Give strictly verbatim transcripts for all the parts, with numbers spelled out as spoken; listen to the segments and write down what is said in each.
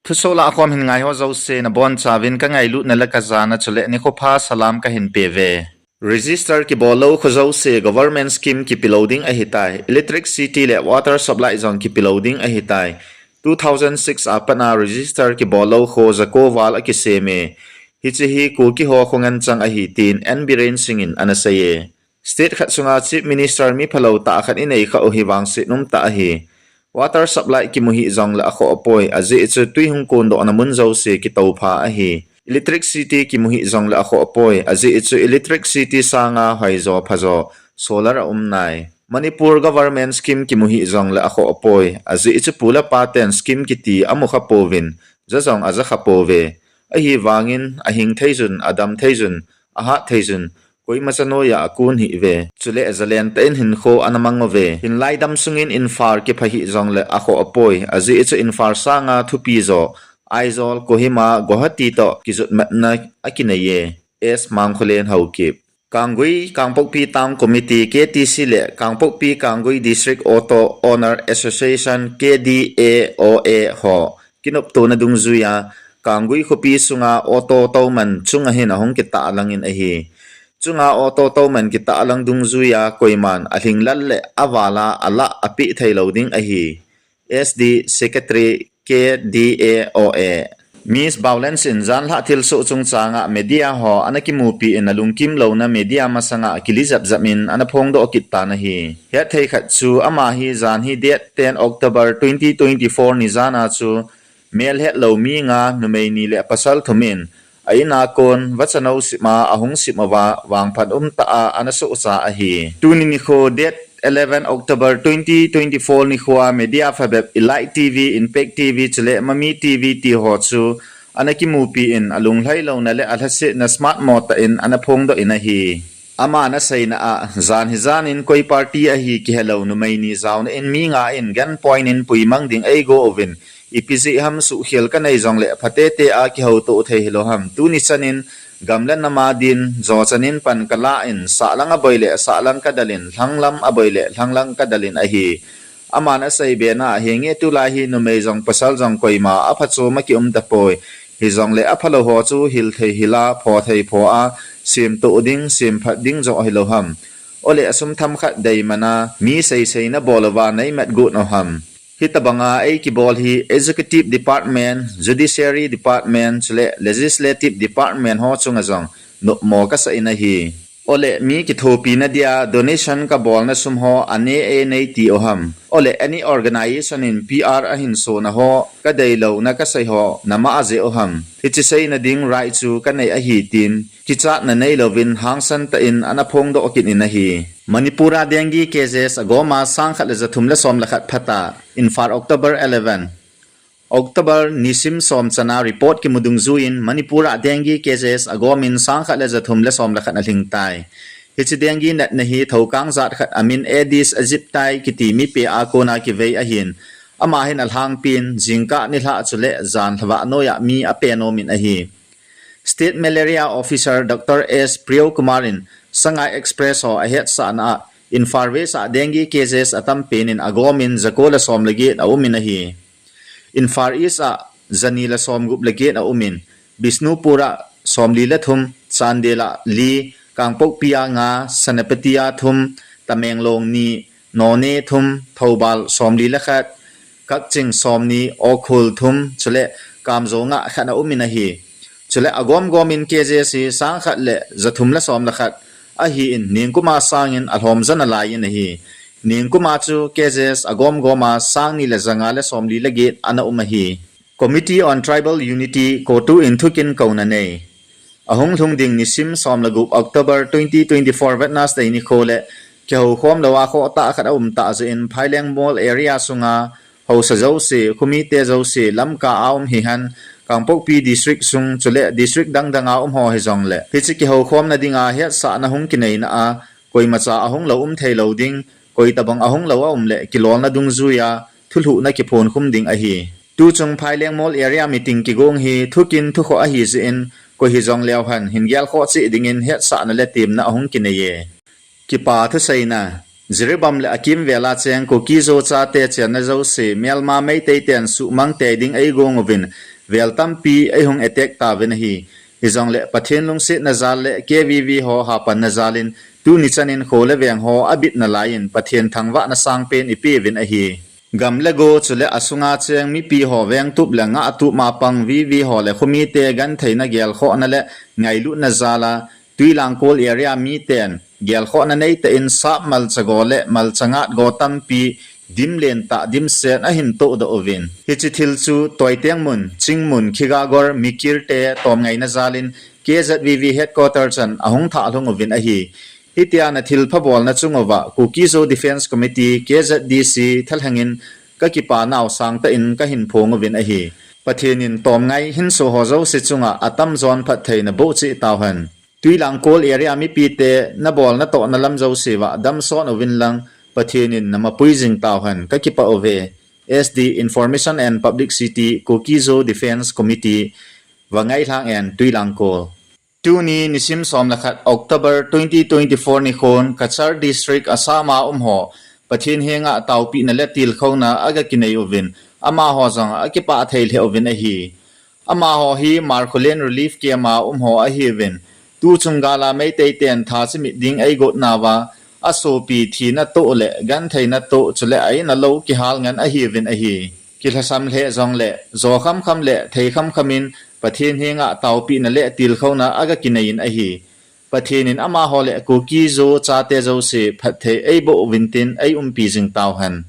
Thusoh lah a khom hin ngai ho jouse nabonchauvin kangailutna le kajana chule nikho pha salam kahin peuve. Register kibol lou kho jouse government scheme kipe lou ding ahitai. Electricity le water supply jong kipe lou ding ahitai. Two thousand six a pat a register kibol lou kho jako val akisem e. Hiche hi Kuki ho khongan chang ahi tin N Biren Singh in ana sei e. State khat sunga Chief Minister mi phalou tah khat inei kha u hi vangset um tah ahi. Water supply kimu hih jongle akhoh apoi, ajeh chu tui hung kondohna mun jouse kitoupha ahi. Electricity kimu hih jongle akhoh apoi, ajeh chu electricity sanga hoijo phajo solar aum nai. Manipur government scheme kimu hih jongle akhoh apoi, ajeh chu pu le pa ten scheme kiti amu kha pouvin, ja jong aja kha pouve. Ahivangin ahing thei jun, adam thei jun, ahat thei jun, koimacha noiya akun hih ve. Chule jalen tah in hinkho ana mang uve. Hinlai dam sungin infra kipha hih jongle akhoh apoi. Ajeh chu infra sanga thupi jo Aizawl, Kohima, Guwahati toh kijotmatna akinei e. S Mangkholen Haokip. Kanggui, Kangpokpi Town Committee, K T C le Kangpokpi Kanggui District Auto Owner Association, K D A O A ho kinoptona dungjuiya Kanggui khopi sunga auto touman chunga hin ahung kitahlang in ahi. Chunga auto touman kitahlang dungjuiya koiman alhinglel le avala alah apeh thei lou ding ahi. S D Secretary K D A O A. Miss Violence in janlhah thilsoh chungchanga media ho ana kimupi in alungkim louna media masanga kili japjap in ana phongdoh kit tan ahi. Hetthei khat chu ama hi jan hi date ten October twenty twenty-four ni jana chu melhet lou mi nga numei ni le pasal thum in a ina kon vachanou sima ahung sim uva vangphat umtah a ana sohcha ahi. Tuni nikho date eleven October twenty twenty-four nikhoa media phabep Elite T V, Impact T V chule Mami T V ti ho chu ana kimupi in alunglhai louna le alhasetna smart mo tah in ana phongdoh in ahi. Ama ana seina a, jan hi jan in koi party ahi kihelou numei ni jaona in mi nga in gun point in puimang ding eigo uvin, ipi jeh ham suhkhel kanei jongle phatetea kihouto thei hilou ham. Tuni chan in gam le nam a din, jo chan in pan kalah in, sahlang aboi le sahlang kadal in, lhanglam aboi le lhanglang kadal in ahi. Aman asei bena, henge tulai hi numei jong pasal jong koima aphachom a kium tapoi. Hijongle aphalou ho chu hilthei hila, phothei phoa, semtoh ding, semphat ding joh hilou ham. Ole asum themkhat deiman a, mi seiseina bol uva neimat got u ham. Hitobanga eikibol hi Executive Department, Judiciary Department, chule Legislative Department ho chunga jong nopmo kasa in ahi. Ole mi kithopina dia donation kabolna sum ho ane e neiti u ham. Ole any organization in P R ahin sona ho kadeilouna kasei ho nama ajeh u ham. Hiche seina ding right chu kanei ahi tin kichatna neilouvin hangsan tah in ana phongdoh kit in ahi. Manipur a dengue cases agoma sangkhat le jathum le som le khat phata, Imphal, October eleven. October nisim som chana report kimu dungjuiyin Manipur a dengue cases agomin sangkhat le jathum le som le khat alhingtai. Hiche dengue natna hi thoukang jat khat amin Aedes aegypti kiti mipe a kona kivei ahin, ama hin alhangpin jingkah nilhah chule jan lhavah noiya mi ape nomin ahi. State Malaria Officer Doctor S Priyokumar in Sangai Express ho ahetsahna a, Imphal West a dengue cases atampen in agomin jako le som le get aumin ahi. Imphal East a jani le somgup le get aumin, Bishnupur a somli le thum, Chandel a li, Kangpokpi a nga, Senapati a thum, Tamenglong ni, Noney thum, Thoubal somli le khat, Kakching somni, Ukhrul thum, chule Kamjong a khat aumin ahi. Chule agom gomin cases hi sangkhat le jathum le som le khat ahin, ningkuma sangin alhom jana laiyin ahi. Ningkuma chu cases agom goma sangni le janga le somli le get ana um ahi. Committee on Tribal Unity, CoTU in thukin kouna nei. Ahung lhung ding nisim som le gup October twenty twenty-four Wednesday nikho le kihoukhom louva khohtah khat aum tah jeh in Phaileng Mall area sunga haosa jouse, khomite jouse, Lamka a um hihen, Kangpokpi District sung chule District dang danga um ho hijongle, hiche kihoukhomna dinga hetsahna hung kineina a, koimacha ahung lou um thei lou ding, koi tobang ahung lou aum le kilolna dungjuiya thulhuhna kiphonkhum ding ahi. Tuchung Phaileng Mall area meeting kigong hi thukin thukhoh ahi jeh in, koi hijongleu hen hin gelkhoh cheh dingin hetsahna le temna ahung kinei e. Kipa thuseina. Jiribam le akimvel a cheng Kuki-Zo chate chenna jouse Myanmar Meitei ten suhmang tei ding eigong uvin, vel tampi eihung attack tauvin ahi. Hijongle Pathen lungsetna jal le K V V ho hapanna jal in tuni chan in kho le veng ho abit nalai in Pathen thangvahna sangpen ipeuvin ahi. Gam le go chule asunga cheng mipi ho vengtup le ngahtup ma pang V V ho le khomite gentheina gelkhohna le ngailutna jal a Tuilangkol area miten gelkhohna neitah in sap malcha go le malcha ngat go tampi dimlen tah dimset ahin tohdoh uvin. Hiche thil chu Toiteng mun, Chingmun, Khigagor, Mikir te tomngaina jal in K Z V V headquarter chan ahung thah lhung uvin ahi. Hitia na thilpha bolna chung uva Kuki-Zo Defence Committee, K Z D C, thalheng in ka kipa nau sangtah in kahin phong uvin ahi. Pathen in tomngai hinso ho jouse chunga atamjon phattheina boh cheh tauhen. Tuilangkol area mipite na bolna tohna lam jouse uva damson uvin lang Pathen in na mapui jing tauhen, ka kipah uve. S D Information and Publicity, Kuki-Zo Defence Committee, Vangailhang and Tuilangkol. Tuni nisim som le khat October twenty twenty-four nikhon Cachar District Assam a um ho Pathen henga taopehna le tilkhouna aga kinei uvin, amaho jong akipah thei lheh uvin ahi. Amaho hi Markhulen Relief Camp a um ho ahiuvin, tuchung gal a Meitei ten thachimit ding eigot nauva, asopi thina toh le gentheina toh chule a-in alou kihal ngen ahiuvin ahi. Kilhasam lheh jongle, jo khamkham le thei khamkham in Pathen henga taopehna le tilkhouna aga kinei in ahi. Pathen in amaho le Kuki-Zo chate jouse phatthei eiboh uvin tin eiumpi jing tauhen.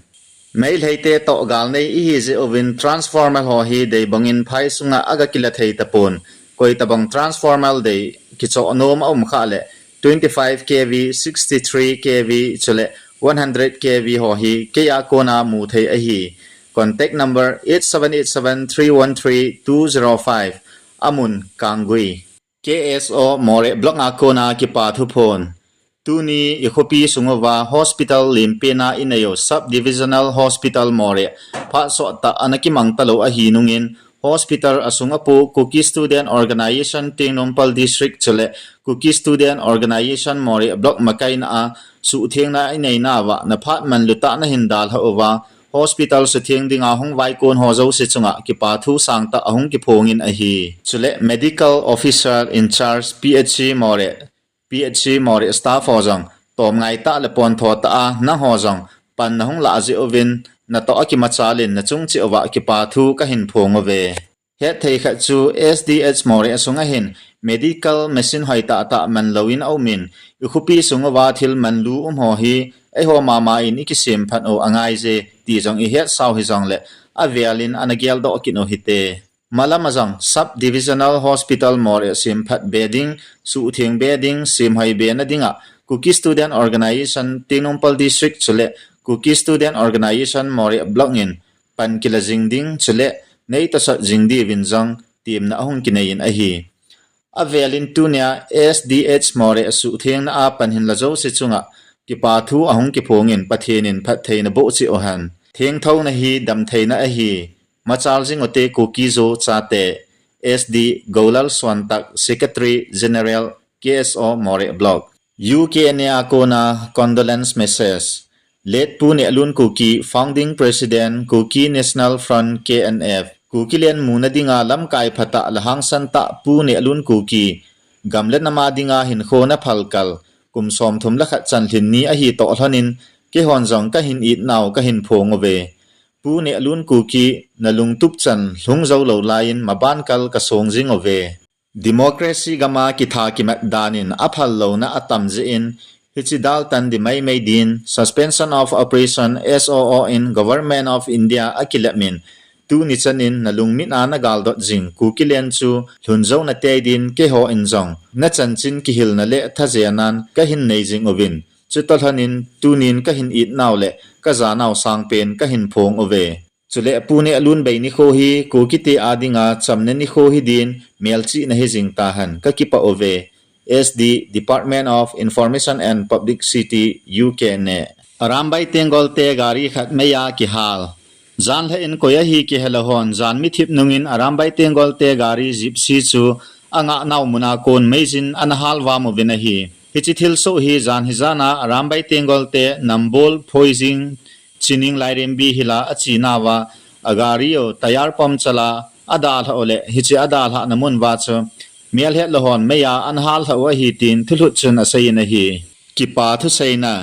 Meiteite toh gal nei ihi jeh uvin transformer ho hi deibang in phai sunga aga kila thei tapon. Koitabang transformer dei kichoh nom aum khah le twenty-five K V, sixty-three K V chule one hundred K V ho hi kei a kona mu thei ahi. Contact number eight seven eight seven three one three two zero five, amun Kanggui. K S O Moreh Block a kona kipa thuphon. Tuni i khopi sung uva hospital limpena inei u Sub Divisional Hospital Moreh phat sot tah ana kimang talou ahi nungin, hospital asung apo Kuki Student Organisation Tengnoupal District chule Kuki Student Organisation Moreh Block makaina a suhthengna inei nauva na phat manlu tah na hin dalha uva, hospital sutheng dinga hung vaikon ho jouse chunga kipa thu sangtah ahung kiphong in ahi. Chule Medical Officer in Charge P H C Moreh, P H C Moreh staff ho jong tomngai tah le pontho tah a nangho jong pan nahung lah jeh uvin, natoh a kimachal in nachung cheh uva kipa thu kahin phong uve. Hetthei khat chu S D H Moreh sunga hin medical machine hoitah tah manlou in aum in, i khopi sung uva thil manlu um ho hi eiho mama in i kisemphat u angai je ti jong i hetsau hijongle, avel in ana geldoh kit u hite. Malam a jong Sub Divisional Hospital Moreh semphat be ding, suhtheng be ding, semhoi be na dinga Kuki Student Organisation Tengnoupal District chule Kuki Student Organisation Moreh Block in pan kila jing ding chule nei tosot jing diuvin jong temna ahung kinei in ahi. Avel in tunia S D H Moreh suhthengna a pan hinla jouse chunga kipa thu ahung kiphong in Pathen in phattheina boh cheh uhen. Thengthouna hi damtheina ahi. Machal jing ute Kuki-Zo chate. S D Golal Suantak, Secretary General, K S O Moreh Block. U K N A a kona condolence message. Late Pu Nehlun Kuki, Founding President, Kuki National Front, K N F. Kukiland muna dinga lamkai phatah le hangsan tah Pu Nehlun Kuki, gam le nam a dinga hinkho na phalkal, kum somthum le khat chanlhin ni ahi toh lhon in, keihon jong kahin it nau kahin phong uve. Pu Nehlun Kuki, na lungtup chan lhung jou lou lai in maban kal kasong jing uve. Democracy gam a kitha kimat dan in aphal louna atam jeh in, hiche daltan di maimai din, Suspension of Operation, S O O, in Government of India akilep in, tuni chan in na lungmit a na galdot jing Kukiland chu lhun jou na tei din keiho in jong na chanchin kihilna le thajenan kahin nei jing uvin, chutoh lhon in tunin kahin it nau le kaja nau sangpen kahin phong uve. Chule Pu Nehlun bei nikho hi Kukite a dinga chamna nikho hi din, melchihna hi jing tahen, kakipah uve. S D, Department of Information and Publicity, U K N A. Arambai Tenggol te gari khat mei a kihal. Jan lheh in koi ahi kihe lou hon, jan mithip nungin Arambai Tenggol te gari Gypsy chu angah nau mun a kon mei jin ana hal vam uvin ahi. Hiche thilsoh hi jan hijana Arambai Tenggol te Nambol, Phoijing, Chining, Lairembi hila achenauva, agari u tyre puncture a adalhah u le hiche adalhahna mun uva chu melhetlou hon meiya anahal lhah u ahi tin thulhut chun aseiyin ahi. Kipa thuseina.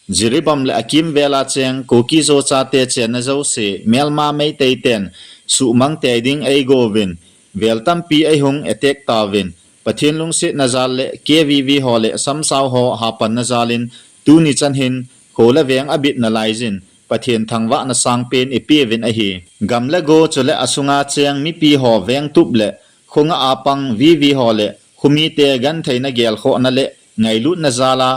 Jiribam le akimvel a cheng Kuki-Zo chate chenna jouse, Myanmar Meitei ten suhmang tei ding eigouvin, vel tampi eihung attack tauvin, Pathen lungsetna jal le K V V ho le samsao ho hapanna jal in tuni chan hin kho le veng abit nalaijin Pathen thangvahna sangpen ipeuvin ahi. Gam le go chule asunga cheng mipi ho vengtup le khonga apang V V ho le khomite gentheina gelkhohna le ngailutna jal a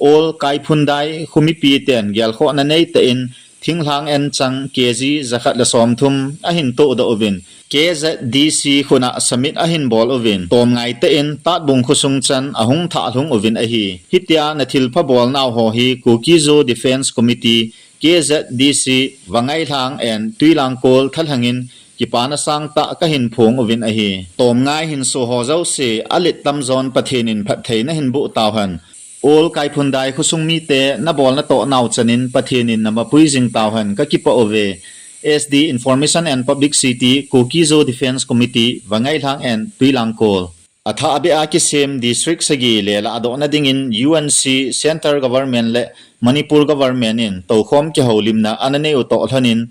Old Kaiphundai khomipi ten gelkhohna neitah in thinglhang enchang K G jakhat le somthum ahin tohdoh uvin, K Z D C khut a submit ahin bol uvin, tomngai tah in Tatbung khosung chan ahung thahlhung uvin ahi. Hitia nathilpha bolnau ho hi Kuki-Zo Defence Committee, K Z D C, Vangailhang and Tuilangkol thalhang in kipana sangtah kahin phong uvin ahi. Tomngai hinso ho jouse, alet tamjon Pathen in phattheina hin boh tauhen. Old Kaiphundai khosung mite nabolna toh nau chan in Pathen in namapui jing tauhen, kakipah uve. S D Information and Publicity, Kuki-Zo Defence Committee, Vangailhang and Tuilangkol. Athahbeh a kisem district sagi lelahdohna dingin U N C, Centre Government le Manipur Government in toukhom kihoulimna ananei u toh lhon in,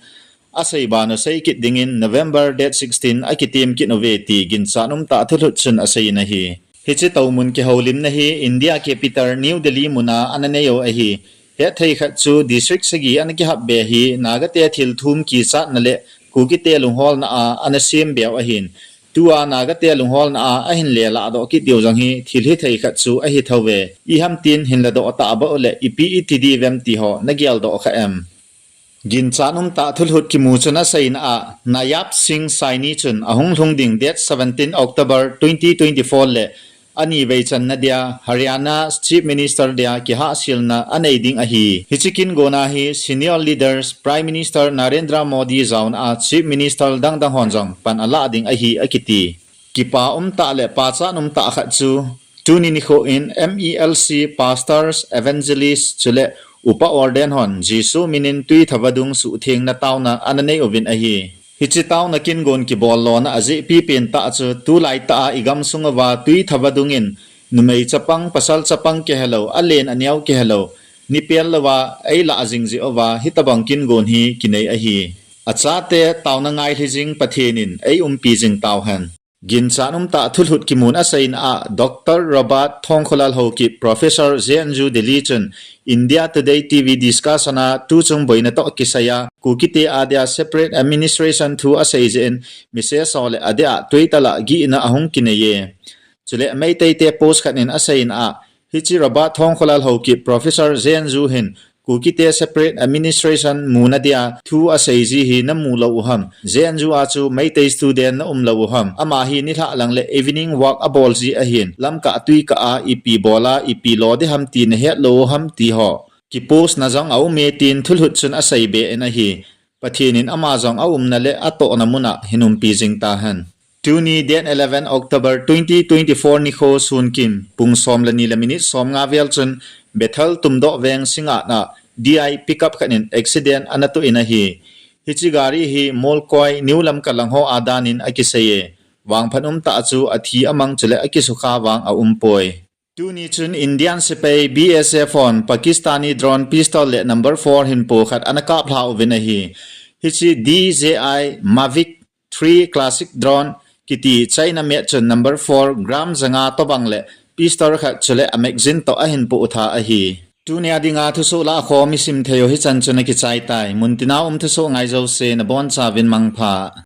asei banu sei kit dingin November date sixteen akitem kit uve ti ginchat umtah thulhut chun aseiyin ahi. Hiche toumun kihoulimna hi India capital New Delhi mun a ananei u ahi. Hetthei khat chu district sagi ana kihap be hi Naga te thilthum kichatna le Kuki te lungholna a anasem beu ahin. Tua Naga te lungholna a ahin lelahdoh kit diu jong hi thil hithei khat chu ahi thouve. Iham tin hinladoh tah bou le ipi iti diuvem ti ho nageldoh kha em? Ginchat umtah thulhut kimu chun aseina a, Nayab Singh Saini chun ahung lhung ding date seventeen October twenty twenty-four le anivei channa dia Haryana Chief Minister dia kihahselna anei ding ahi. Hiche kingonna hi senior leaders Prime Minister Narendra Modi jaona a Chief Minister dangdang hon jong pan alah ding ahi akiti. Kipa umtah le pachat umtah khat chu, tuni nikho in M E L C, pastors, evangelists chule upa ordain hon Jesu min in Tuitha vadung suhthengna taona ananei uvin ahi. Hiche taona kingon kibol lona ajehpipen tah chu, tulaitah a igamsung uva Tuitha vadung in numei chapang, pasal chapang kihelou, alen aneo kihelou, nipel louva eilah jing jeh uva hitobang kingon hi kinei ahi. Achate taona ngailhi jing Pathen in eiumpi jing tauhen. Ginchat umtah thulhut kimun aseina a, Doctor Robert Thongkholal Haokip, Professor, J N U Delhi chun India Today T V discussion a tuchung boina toh kisai a, Kukite adia separate administration thu asei jeh in message ho le adia Twitter a gihna ahung kinei e. Chule Meitei te post khat in aseina a, hiche Robert Thongkholal Haokip, Professor, J N U hin Kukite separate administration muna dia thu asei ji hi namu lou u ham? J N U a chu Meitei student naum lou u ham? Ama hi nilhah lang le evening walk abol ji ahin, lamkah tuikah a ipi bol a ipi lo ding ham ti nahet lou u ham ti ho kipost na jong aume tin thulhut chun asei be in ahi. Pathen in ama jong aumna le atohna mun a hin umpi jing tahen. Tuni date eleven October twenty twenty-four nikho sunkin pung som le ni le minute som nga vel chun Bethel Tumdoh Veng Singngat a D I pickup khat in accident anatoh in ahi. Hiche gari hi Molkoi New Lamka lang ho a dan in akisei e. Vangphat umtah chu athi amang chule akisukha vang aumpoi. Tuni chun Indian sepai B S F hon Pakistani drone pistol le number four hinpo khat anakaplha uvin ahi. Hiche D J I Mavic three classic drone kiti China made chun number four gram janga tobang le pistol khat chule amagazine toh ahinpo u tha ahi. Tunia dinga thusoh lahkhom isim thei u hichan chun akichai tai. Muntina um thusoh ngai jouse nabonchauvin mangpha.